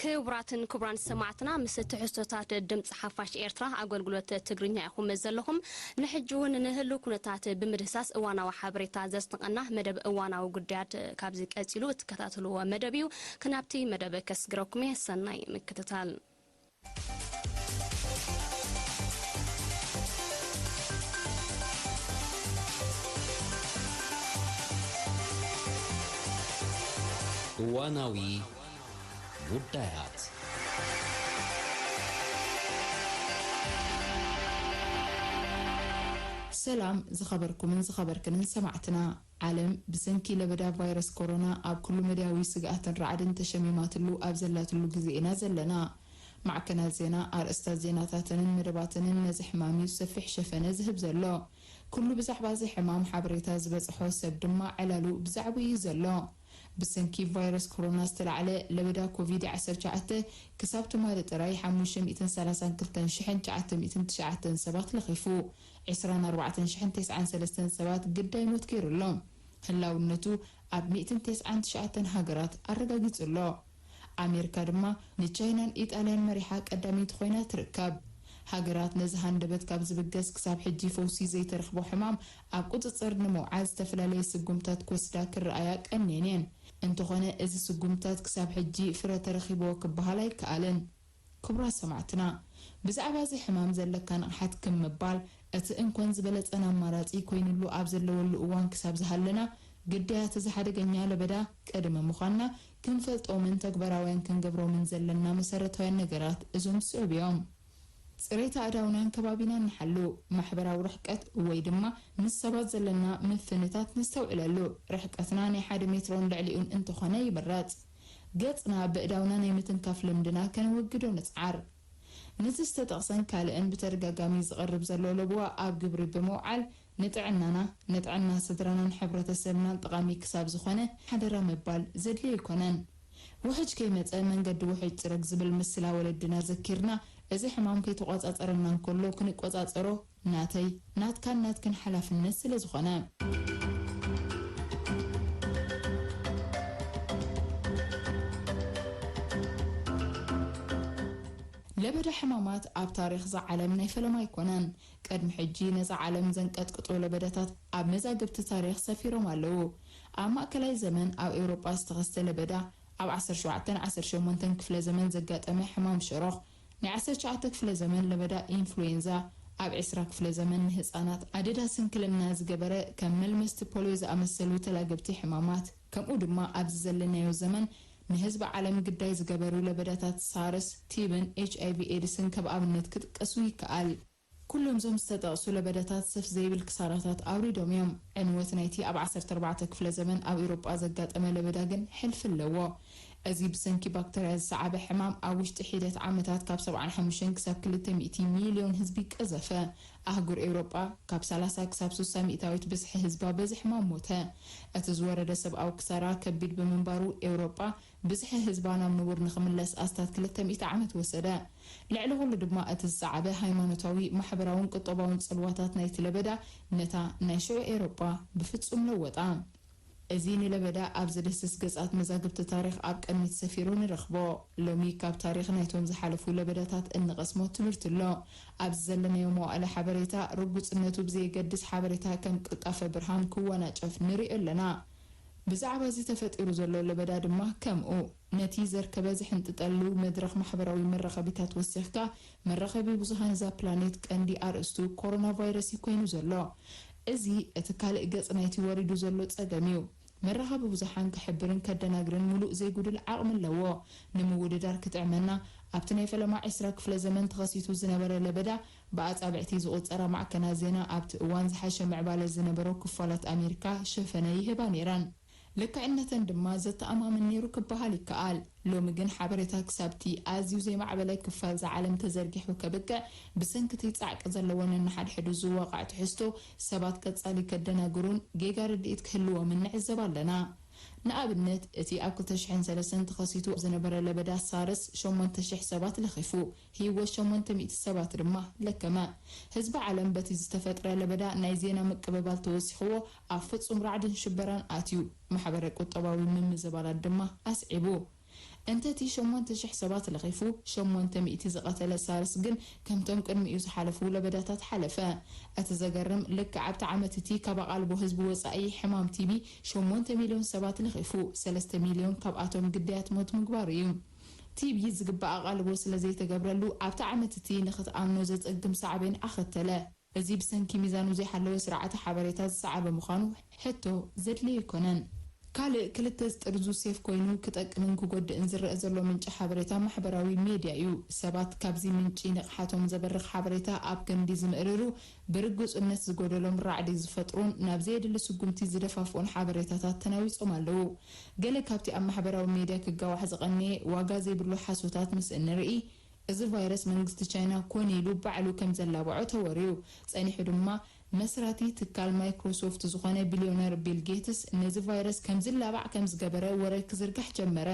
ክቡራትን ክቡራን ሰማዕትና፣ ምስ ትሕዝቶታት ድምፂ ሓፋሽ ኤርትራ ኣገልግሎት ትግርኛ ኢኹም ዘለኹም። ንሕጂ እውን ንህሉ ኩነታት ብምድህሳስ እዋናዊ ሓበሬታ ዘስንቐና መደብ እዋናዊ ጉዳያት ካብዚ ቀፂሉ እትከታተልዎ መደብ እዩ። ክናብቲ መደብ ከስግረኩም እየ። ሰናይ ምክትታል። እዋናዊ ጉዳያት። ሰላም ዝኸበርኩምን ዝኸበርክንን ሰማዕትና። ዓለም ብሰንኪ ለበዳ ቫይረስ ኮሮና ኣብ ኩሉ መዳያዊ ስግኣትን ራዕድን ተሸሚማትሉ ኣብ ዘላትሉ ግዜ ኢና ዘለና። ማዕከናት ዜና ኣርእስታት ዜናታተንን መደባተንን ነዚ ሕማም እዩ ሰፊሕ ሸፈነ ዝህብ ዘሎ። ኩሉ ብዛዕባ እዚ ሕማም ሓበሬታ ዝበጽሖ ሰብ ድማ ዕላሉ ብዛዕባኡ እዩ ዘሎ። ብሰንኪ ቫይረስ ኮሮና ዝተላዕለ ለበዳ ኮቪድ ዓሰርተ ትሽዓተ ክሳብ ትማሊ ጥራይ ሓሙሽተ ሚእትን ሰላሳን ክልተን ሽሕን ትሽዓተ ሚእትን ትሽዓተን ሰባት ለኺፉ። ዕስራን ኣርባዕተን ሽሕን ተስዓን ሰለስተን ሰባት ግዳይ ሞት ገይሩ ኣሎ። ህላውነቱ ኣብ ሚእትን ተስዓን ትሽዓተን ሃገራት ኣረጋጊጹ ኣሎ። ኣሜሪካ ድማ ንቻይናን ኢጣልያን መሪሓ ቀዳመይቲ ኮይና ትርከብ። ሃገራት ነዚ ሃንደበት ካብ ዝብገስ ክሳብ ሕጂ ፈውሲ ዘይተረኽቦ ሕማም ኣብ ቁጽጽር ንምውዓል ዝተፈላለየ ስጉምታት ክወስዳ ክረኣያ ቀንየን እየን። እንተኾነ እዚ ስጉምታት ክሳብ ሕጂ ፍረ ተረኺብዎ ክበሃል ኣይከኣልን። ክቡራት ሰማዕትና፣ ብዛዕባ እዚ ሕማም ዘለካ ንቕሓት ክም ምባል እቲ እንኮን ዝበለጸን ኣማራጺ ኮይኑሉ ኣብ ዘለወሉ እዋን ክሳብ ዝሃለና፣ ግዳያት እዚ ሓደገኛ ለበዳ ቀደመ ምዃንና ክንፈልጦምን ተግባራውያን ክንገብሮምን ዘለና መሰረታውያን ነገራት እዞም ዝስዕቡ እዮም። ጽሬት ኣእዳውናን ከባቢናን ንሓሉ። ማሕበራዊ ርሕቀት ወይ ድማ ምስ ሰባት ዘለና ምፍንታት ነስተውዕለሉ። ርሕቀትና ናይ ሓደ ሜትሮን ልዕሊኡን እንተኾነ ይምረጽ። ገጽና ብእዳውና ናይ ምትንካፍ ልምድና ከነወግዶ ንጽዓር። ነዚ ዝተጠቕሰን ካልእን ብተደጋጋሚ ዝቐርብ ዘሎ ለበዋ ኣብ ግብሪ ብምውዓል ንጥዕናና፣ ንጥዕና ስድራናን ሕብረተሰብናን ጠቓሚ ክሳብ ዝኾነ ሓደራ ምባል ዘድልዮ ኣይኮነን። ውሕጅ ከይመጸ መንገዲ ውሕጅ ጽረግ ዝብል ምስላ ወለድና ዘኪርና፣ እዚ ሕማም ከይተቖጻጸረና እንከሎ ክንቆጻጸሮ ናተይ፣ ናትካን ናትክን ሓላፍነት ስለ ዝኾነ። ለበዳ ሕማማት ኣብ ታሪኽ እዛ ዓለም ናይ ፈለማ ኣይኮነን። ቅድሚ ሕጂ ነዛ ዓለም ዘንቀጥቅጡ ለበዳታት ኣብ መዛግብቲ ታሪኽ ሰፊሮም ኣለዉ። ኣብ ማእከላይ ዘመን ኣብ ኤውሮጳ ዝተኸስተ ለበዳ፣ ኣብ ዓሰርተ ሸውዓተን ዓሰርተ ሸሞንተን ክፍለ ዘመን ዘጋጠመ ሕማም ሸሮኽ፣ ናይ ዓሰርተ ትሽዓተ ክፍለ ዘመን ለበዳ ኢንፍሉዌንዛ፣ ኣብ ዕስራ ክፍለ ዘመን ንህጻናት ኣደዳ ስንክልና ዝገበረ ከም መልመስቲ ፖልዮ ዝኣመሰሉ ተላገብቲ ሕማማት፣ ከምኡ ድማ ኣብዚ ዘለናዮ ዘመን ንህዝቢ ዓለም ግዳይ ዝገበሩ ለበዳታት ሳርስ፣ ቲብን ኤች ኣይ ቪ ኤድስን ከም ኣብነት ክጥቀሱ ይከኣል። ኩሎም እዞም ዝተጠቕሱ ለበዳታት ሰፍ ዘይብል ክሳራታት ኣውሪዶም እዮም። ዕንወት ናይቲ ኣብ ዓሰርተ ኣርባዕተ ክፍለ ዘመን ኣብ ኤውሮጳ ዘጋጠመ ለበዳ ግን ሕልፊ ኣለዎ። እዚ ብሰንኪ ባክተርያ ዝሰዓበ ሕማም ኣብ ውሽጢ ሒደት ዓመታት ካብ ሰብዓን ሓሙሽተን ክሳብ ክልተ ሚእቲ ሚልዮን ህዝቢ ቀዘፈ። ኣህጉር ኤውሮጳ ካብ ሰላሳ ክሳብ ስሳ ሚእታዊት ብዝሒ ህዝባ በዚ ሕማም ሞተ። እቲ ዝወረደ ሰብኣዊ ክሳራ ከቢድ ብምንባሩ ኤውሮጳ ብዝሒ ህዝባ ናብ ንቡር ንኽምለስ ኣስታት ክልተ ሚእቲ ዓመት ወሰደ። ልዕሊ ኩሉ ድማ እቲ ዝሰዓበ ሃይማኖታዊ፣ ማሕበራውን ቁጠባውን ጽልዋታት ናይቲ ለበዳ ነታ ናይ ሽዑ ኤውሮጳ ብፍጹም ለወጣ። እዚ ንለበዳ ኣብ ዝድህስስ ገጻት መዛግብቲ ታሪኽ ኣብ ቅድሚት ሰፊሩ ንረኽቦ። ሎሚ ካብ ታሪኽ ናይቶም ዝሓለፉ ለበዳታት እንቐስሞ ትምህርቲ ኣሎ። ኣብዚ ዘለናዮ መዋእለ ሓበሬታ ርጉጽነቱ ብዘየገድስ ሓበሬታ ከም ቅልጣፈ ብርሃን ክወናጨፍ ንሪኦ ኣለና። ብዛዕባ እዚ ተፈጢሩ ዘሎ ለበዳ ድማ ከምኡ። ነቲ ዘርከበ ዝሕንጥጠሉ መድረኽ ማሕበራዊ መራኸቢታት ወሲኽካ፣ መራኸቢ ብዙሃን እዛ ፕላኔት ቀንዲ ኣርእስቱ ኮሮና ቫይረስ እዩ ኮይኑ ዘሎ። እዚ እቲ ካልእ ገጽ ናይቲ ወሪዱ ዘሎ ጸገም እዩ። መራኸቢ ብዙሓን ክሕብርን ከደናግርን ምሉእ ዘይጉድል ዓቕሚ ኣለዎ። ንምውድዳር ክጥዕመና፣ ኣብቲ ናይ ፈለማ ዕስራ ክፍለ ዘመን ተኸሲቱ ዝነበረ ለበዳ ብኣጻብዕቲ ዝቑጸራ ማዕከናት ዜና ኣብቲ እዋን ዝሓሸ ምዕባለ ዝነበሮ ክፋላት ኣሜሪካ ሸፈነ ይህባ ነይረን። ልክዕነተን ድማ ዘተኣማምን ነይሩ ክበሃል ይከኣል። ሎሚ ግን ሓበሬታ ክሳብቲ ኣዝዩ ዘይማዕበለ ክፋል እዛ ዓለም ተዘርጊሑ ከብቅዕ ብሰንኪ እቲ ጻዕቂ ዘለዎ ነንሓድሕዱ ዝዋቓዕ ትሕዝቶ ሰባት ቀጻሊ ከደናግሩን ጌጋ ርድኢት ክህልዎምን ንዕዘብ ኣለና። ንኣብነት እቲ ኣብ ክልተ ሽሕን ሰለስተን ተኸሲቱ ዝነበረ ለበዳ ሳርስ ሸሞንተ ሽሕ ሰባት ለኺፉ፣ ህይወት ሸሞንተ ሚእቲ ሰባት ድማ ለከመ። ህዝቢ ዓለም በቲ ዝተፈጥረ ለበዳ ናይ ዜና ምቅብባል ተወሲኽዎ ኣብ ፍጹም ራዕድን ሽበራን ኣትዩ፣ ማሕበረ ቁጠባዊ ምምዝባላት ድማ ኣስዒቡ። እንተቲ ሸሞንተ ሽሕ ሰባት ለኺፉ፣ ሸሞንተ ሚእቲ ዝቐተለ ሳርስ ግን ከምቶም ቅድሚኡ ዝሓለፉ ለበዳታት ሓለፈ። እቲ ዘገርም፣ ልክዕ ኣብቲ ዓመት እቲ ካብ ኣቓልቦ ህዝቢ ወጻኢ ሕማም ቲቢ ሸሞንተ ሚልዮን ሰባት ለኺፉ፣ ሰለስተ ሚልዮን ካብኣቶም ግዳያት ሞት ምግባሩ እዩ። ቲቢ ዝግባእ ኣቓልቦ ስለ ዘይተገብረሉ፣ ኣብቲ ዓመት እቲ ንኽትኣምኖ ዘጸግም ሳዕቤን ኣኸተለ። እዚ ብሰንኪ ሚዛኑ ዘይሓለወ ስርዓተ ሓበሬታ ዝሰዓበ ምዃኑ ሕቶ ዘድልዮ ኣይኮነን። ካልእ ክልተ ዝጥርዙ ሴፍ ኮይኑ ክጠቅምን ክጎድእን ዝረአ ዘሎ ምንጪ ሓበሬታ ማሕበራዊ ሜድያ እዩ። ሰባት ካብዚ ምንጪ ንቕሓቶም ዘበርኽ ሓበሬታ ኣብ ክንዲ ዝምእርሩ፣ ብርግጹነት ዝጎደሎም ራዕዲ ዝፈጥሩን ናብ ዘየድሊ ስጉምቲ ዝደፋፍኡን ሓበሬታታት ተናዊጾም ኣለዉ። ገለ ካብቲ ኣብ ማሕበራዊ ሜድያ ክጋዋሕ ዝቐነየ ዋጋ ዘይብሉ ሓሶታት ምስ እንርኢ፣ እዚ ቫይረስ መንግስቲ ቻይና ኮነ ኢሉ ባዕሉ ከም ዘላብዖ ተወርዩ። ጸኒሑ ድማ መስራቲ ትካል ማይክሮሶፍት ዝኾነ ቢልዮነር ቢል ጌትስ ነዚ ቫይረስ ከም ዝላባዕ ከም ዝገበረ ወረ ክዝርጋሕ ጀመረ።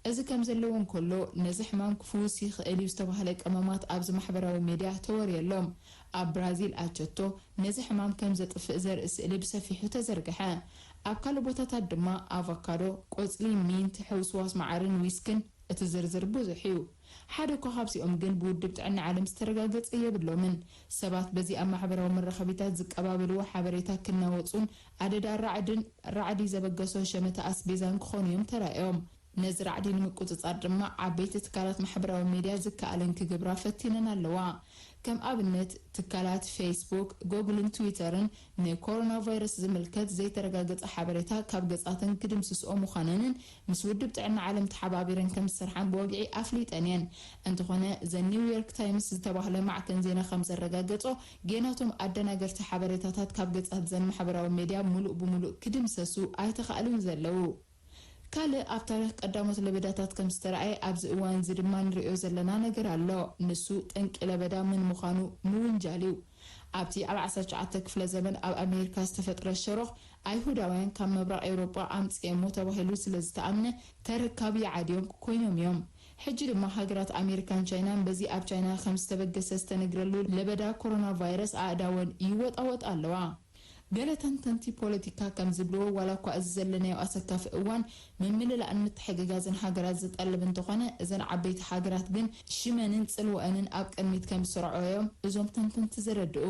እዚ ከም ዘለዎ እንከሎ፣ ነዚ ሕማም ክፍውስ ይኽእል እዩ ዝተባህለ ቀመማት ኣብዚ ማሕበራዊ ሜድያ ተወርየሎም። ኣብ ብራዚል ኣቸቶ ነዚ ሕማም ከም ዘጥፍእ ዘርኢ ስእሊ ብሰፊሑ ተዘርግሐ። ኣብ ካልእ ቦታታት ድማ ኣቮካዶ፣ ቆጽሊ ሚንት፣ ሕውስዋስ መዓርን ዊስክን፣ እቲ ዝርዝር ብዙሕ እዩ። ሓደ እኳ ካብዚኦም ግን ብውድብ ጥዕና ዓለም ዝተረጋገጸ የብሎምን። ሰባት በዚ ኣብ ማሕበራዊ መራኸቢታት ዝቀባበልዎ ሓበሬታ ክናወጹን ኣደዳ ራዕድን ራዕዲ ዘበገሶ ሸመተ ኣስቤዛን ክኾኑ እዮም ተራእዮም። ነዚ ራዕዲ ንምቁጽጻር ድማ ዓበይቲ ትካላት ማሕበራዊ ሜድያ ዝከኣለን ክገብራ ፈቲነን ኣለዋ። ከም ኣብነት ትካላት ፌስቡክ፣ ጎግልን ትዊተርን ንኮሮና ቫይረስ ዝምልከት ዘይተረጋገጸ ሓበሬታ ካብ ገጻተን ክድምስስኦ ምዃነንን ምስ ውድብ ጥዕና ዓለም ተሓባቢረን ከም ዝሰርሓን ብወግዒ ኣፍሊጠን እየን። እንተኾነ ዘ ኒው ዮርክ ታይምስ ዝተባህለ ማዕከን ዜና ከም ዘረጋገጾ ጌናቶም ኣደናገርቲ ሓበሬታታት ካብ ገጻት ዘን ማሕበራዊ ሜድያ ሙሉእ ብሙሉእ ክድምሰሱ ኣይተኻእሉን ዘለዉ። ካልእ ኣብ ታሪኽ ቀዳሞት ለበዳታት ከም ዝተራእየ ኣብዚ እዋን እዚ ድማ ንርእዮ ዘለና ነገር ኣሎ። ንሱ ጠንቂ ለበዳ ምን ምዃኑ ምውንጃል እዩ። ኣብቲ ኣብ ዓሰርተ ትሽዓተ ክፍለ ዘመን ኣብ ኣሜሪካ ዝተፈጥረ ሸሮኽ ኣይሁዳውያን ካብ ምብራቕ ኤውሮጳ ኣምጽኤሞ ተባሂሉ ስለ ዝተኣምነ ተረካቢ ዓድዮም ኮይኖም እዮም። ሕጂ ድማ ሃገራት ኣሜሪካን ቻይናን በዚ ኣብ ቻይና ከም ዝተበገሰ ዝተነግረሉ ለበዳ ኮሮና ቫይረስ ኣእዳወን ይወጣወጣ ኣለዋ። ገለ ተንተንቲ ፖለቲካ ከም ዝብልዎ ዋላ እኳ እዚ ዘለናዮ ኣሰካፊ እዋን ምምልላእን ምትሕግጋዝን ሃገራት ዝጠልብ እንተኾነ እዘን ዓበይቲ ሃገራት ግን ሽመንን ጽልወአንን ኣብ ቅድሚት ከም ዝሰርዖ እዮም እዞም ተንተንቲ ዘረድኡ።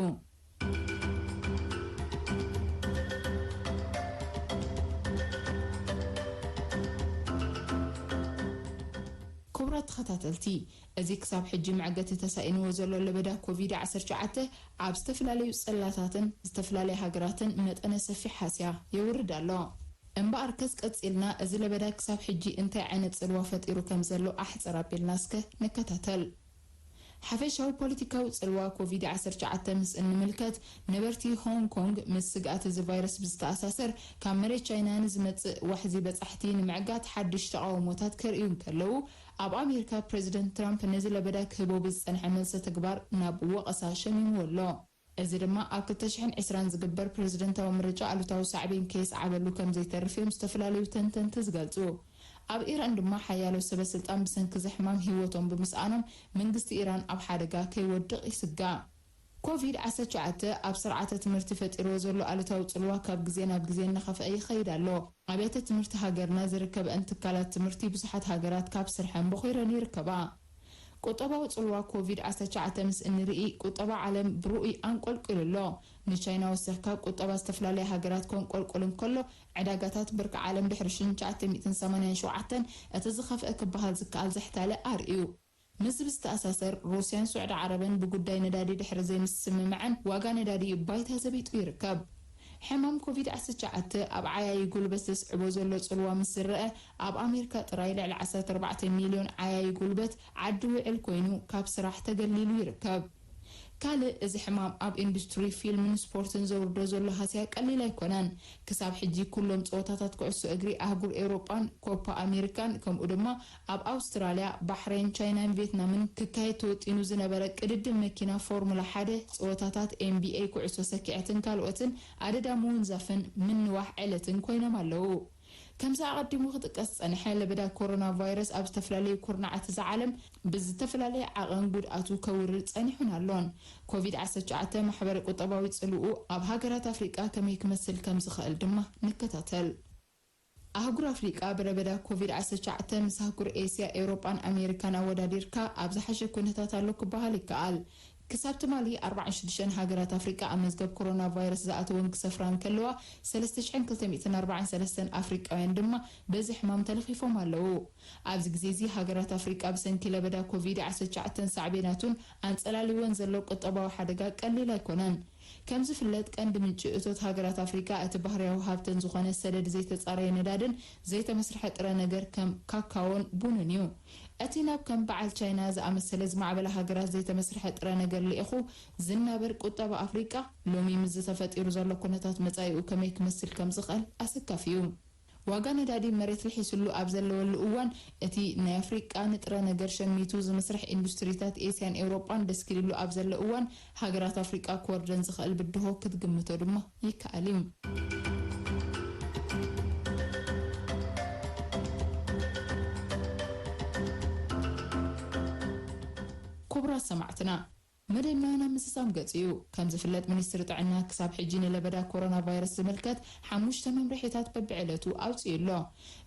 ክቡራት ተኸታተልቲ፣ እዚ ክሳብ ሕጂ መዕገቲ ተሳኢንዎ ዘሎ ለበዳ ኮቪድ ዓሰርተ ትሽዓተ ኣብ ዝተፈላለዩ ጽላታትን ዝተፈላለያ ሃገራትን መጠነ ሰፊሕ ሃስያ የውርድ ኣሎ። እምበኣርከስ ቀጺልና እዚ ለበዳ ክሳብ ሕጂ እንታይ ዓይነት ጽልዋ ፈጢሩ ከም ዘሎ ኣሕጽር ኣቢልና እስከ ንከታተል። ሓፈሻዊ ፖለቲካዊ ጽልዋ ኮቪድ ዓሰርተ ትሽዓተ ምስ እንምልከት፣ ነበርቲ ሆንግ ኮንግ ምስ ስግኣት እዚ ቫይረስ ብዝተኣሳሰር ካብ መሬት ቻይና ንዝመጽእ ዋሕዚ በጻሕቲ ንምዕጋት ሓድሽ ተቓውሞታት ከርእዩ እንከለዉ፣ ኣብ ኣሜሪካ ፕረዚደንት ትራምፕ ነዚ ለበዳ ክህቦ ብዝጸንሐ መልሰ ተግባር ናብ ወቐሳ ሸሚምዎ ኣሎ። እዚ ድማ ኣብ ክልተ ሽሕን ዕስራን ዝግበር ፕረዚደንታዊ ምርጫ ኣሉታዊ ሳዕቤን ከየስዓበሉ ከም ዘይተርፍ እዮም ዝተፈላለዩ ተንተንቲ ዝገልጹ። ኣብ ኢራን ድማ ሓያሎ ሰበ ስልጣን ብሰንኪ እዚ ሕማም ህይወቶም ብምስኣኖም መንግስቲ ኢራን ኣብ ሓደጋ ከይወድቕ ይስጋእ። ኮቪድ ዓሰርተ ትሽዓተ ኣብ ስርዓተ ትምህርቲ ፈጢርዎ ዘሎ ኣሉታዊ ጽልዋ ካብ ግዜ ናብ ግዜ እናኸፍአ ይኸይድ ኣሎ። ኣብያተ ትምህርቲ ሃገርና ዝርከበአን ትካላት ትምህርቲ ብዙሓት ሃገራት ካብ ስርሐን በኺረን ይርከባ። ቁጠባዊ ጽልዋ ኮቪድ ዓሰርተ ትሽዓተ ምስ እንርኢ፣ ቁጠባ ዓለም ብርኡይ ኣንቆልቂሉ ኣሎ። ንቻይና ወሲኽካ ቁጠባ ዝተፈላለያ ሃገራት ከንቆልቁል እንከሎ፣ ዕዳጋታት ብርኪ ዓለም ድሕሪ ሽሕን ትሽዓተ ሚእትን ሰማንያን ሸውዓተን እቲ ዝኸፍአ ክበሃል ዝከኣል ዘሕታለ ኣርእዩ። ምስዚ ብዝተኣሳሰር፣ ሩስያን ስዑዲ ዓረብን ብጉዳይ ነዳዲ ድሕሪ ዘይምስምምዐን ዋጋ ነዳዲ ባይታ ዘቢጡ ይርከብ። ሕማም ኮቪድ ዓሰርተ ትሽዓተ ኣብ ዓያዪ ጉልበት ዘስዕቦ ዘሎ ጽልዋ ምስ ዝረአ፣ ኣብ ኣሜሪካ ጥራይ ልዕሊ ዓሰርተ ኣርባዕተ ሚልዮን ዓያዪ ጉልበት ዓዲ ውዕል ኮይኑ ካብ ስራሕ ተገሊሉ ይርከብ። ካልእ እዚ ሕማም ኣብ ኢንዱስትሪ ፊልምን ስፖርትን ዘውርዶ ዘሎ ሃስያ ቀሊል ኣይኮነን። ክሳብ ሕጂ ኩሎም ጸወታታት ኩዕሶ እግሪ ኣህጉር ኤውሮጳን ኮፓ ኣሜሪካን ከምኡ ድማ ኣብ ኣውስትራልያ፣ ባሕሬን፣ ቻይናን ቪየትናምን ክካየድ ተወጢኑ ዝነበረ ቅድድም መኪና ፎርሙላ ሓደ፣ ጸወታታት ኤን ቢ ኤ፣ ኩዕሶ ሰኪዐትን ካልኦትን ኣደዳ ምውንዛፍን ምንዋሕ ዕለትን ኮይኖም ኣለዉ። ከምዚ ኣቐዲሙ ክጥቀስ ዝጸንሐ ለበዳ ኮሮና ቫይረስ ኣብ ዝተፈላለዩ ኩርናዓት እዛ ዓለም ብዝተፈላለየ ዓቐን ጉድኣቱ ከውርድ ጸኒሑን ኣሎን። ኮቪድ ዓሰርተ ትሽዓተ ማሕበረ ቁጠባዊ ጽልኡ ኣብ ሃገራት ኣፍሪቃ ከመይ ክመስል ከም ዝኽእል ድማ ንከታተል። ኣህጉር ኣፍሪቃ ብለበዳ ኮቪድ ዓሰርተ ትሽዓተ ምስ ኣህጉር ኤስያ፣ ኤውሮጳን ኣሜሪካን ኣወዳዲርካ ኣብ ዝሓሸ ኩነታት ኣሎ ክበሃል ይከኣል። ክሳብ ትማሊ ኣርባዓን ሽዱሽተን ሃገራት ኣፍሪቃ ኣብ መዝገብ ኮሮና ቫይረስ ዝኣተወን ክሰፍራ እንከለዋ፣ ሰለስተ ሽሕን ክልተ ሚእትን ኣርባዓን ሰለስተን ኣፍሪቃውያን ድማ በዚ ሕማም ተለኺፎም ኣለዉ። ኣብዚ ግዜ እዚ ሃገራት ኣፍሪቃ ብሰንኪ ለበዳ ኮቪድ ዓሰርተ ትሽዓተን ሳዕቤናቱን ኣንጸላልወን ዘሎ ቁጠባዊ ሓደጋ ቀሊል ኣይኮነን። ከም ዝፍለጥ ቀንዲ ምንጪ እቶት ሃገራት ኣፍሪቃ እቲ ባህርያዊ ሃብተን ዝኾነ ሰደድ ዘይተጻረየ ነዳድን ዘይተመስርሐ ጥረ ነገር ከም ካካዎን ቡንን እዩ። እቲ ናብ ከም በዓል ቻይና ዝኣመሰለ ዝማዕበላ ሃገራት ዘይተመስርሐ ጥረ ነገር ልኢኹ ዝናበር ቁጠባ ኣፍሪቃ ሎሚ ምስ ዝተፈጢሩ ዘሎ ኩነታት መጻኢኡ ከመይ ክመስል ከም ዝኽእል ኣሰካፊ እዩ። ዋጋ ነዳዲ መሬት ልሒሱሉ ኣብ ዘለወሉ እዋን፣ እቲ ናይ ኣፍሪቃ ንጥረ ነገር ሸሚቱ ዝምስርሕ ኢንዱስትሪታት ኤስያን ኤውሮጳን ደስኪልሉ ኣብ ዘሎ እዋን፣ ሃገራት ኣፍሪቃ ክወርደን ዝኽእል ብድሆ ክትግምቶ ድማ ይከኣል እዩ። ክቡራት ሰማዕትና፣ መደብና ናብ ምስሳም ገጽ እዩ። ከም ዝፍለጥ፣ ሚኒስትሪ ጥዕና ክሳብ ሕጂ ንለበዳ ኮሮና ቫይረስ ዝምልከት ሓሙሽተ መምርሒታት በብዕለቱ ኣውጺኡ ኣሎ።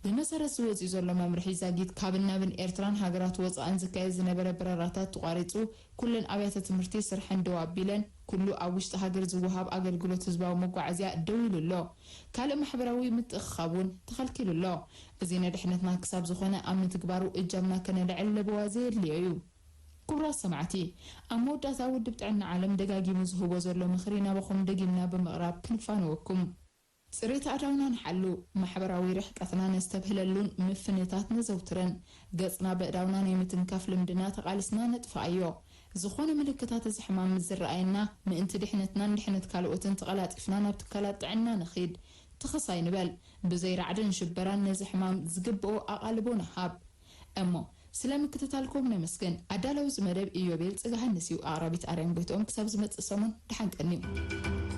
ብመሰረት ዝወጽኡ ዘሎ መምርሒ፣ ዛጊት ካብ ናብን ኤርትራን ሃገራት ወጻእን ዝካየድ ዝነበረ በረራታት ተቋሪጹ፣ ኩለን ኣብያተ ትምህርቲ ስርሐን ደው ኣቢለን፣ ኩሉ ኣብ ውሽጢ ሃገር ዝወሃብ ኣገልግሎት ህዝባዊ መጓዓዝያ ደው ኢሉ ኣሎ። ካልእ ማሕበራዊ ምትእኽኻብ እውን ተኸልኪሉ ኣሎ። እዚ ንድሕነትና ክሳብ ዝኾነ ኣብ ምትግባሩ እጃምና ከነልዕል ለበዋ ዘየድልዮ እዩ። ክቡራት ሰማዕቲ፣ ኣብ መወዳእታ ውድብ ጥዕና ዓለም ደጋጊሙ ዝህቦ ዘሎ ምኽሪ ናባኹም ደጊምና ብምቕራብ ክንፋነወኩም። ጽሬት ኣእዳውና ንሓሉ፣ ማሕበራዊ ርሕቀትና ነስተብህለሉን ምፍንታት ነዘውትርን። ገጽና በእዳውና ናይ ምትንካፍ ልምድና ተቓሊስና ነጥፍኣዮ። ዝኾነ ምልክታት እዚ ሕማም ምስ ዝረኣየና፣ ምእንቲ ድሕነትናን ድሕነት ካልኦትን ተቐላጢፍና ናብ ትካላት ጥዕና ንኺድ። ትኽስ ኣይንበል። ብዘይ ራዕድን ሽበራን ነዚ ሕማም ዝግብኦ ኣቓልቦ ንሃብ። እሞ ስለ ምክትታልኩም ነመስግን። ኣዳላዊ እዚ መደብ ኢዮቤል ጽጋሃንስ እዩ። ኣቕራቢት ኣርያም ጎይትኦም። ክሳብ ዝመጽእ ሰሙን ደሓን ቀንዩ።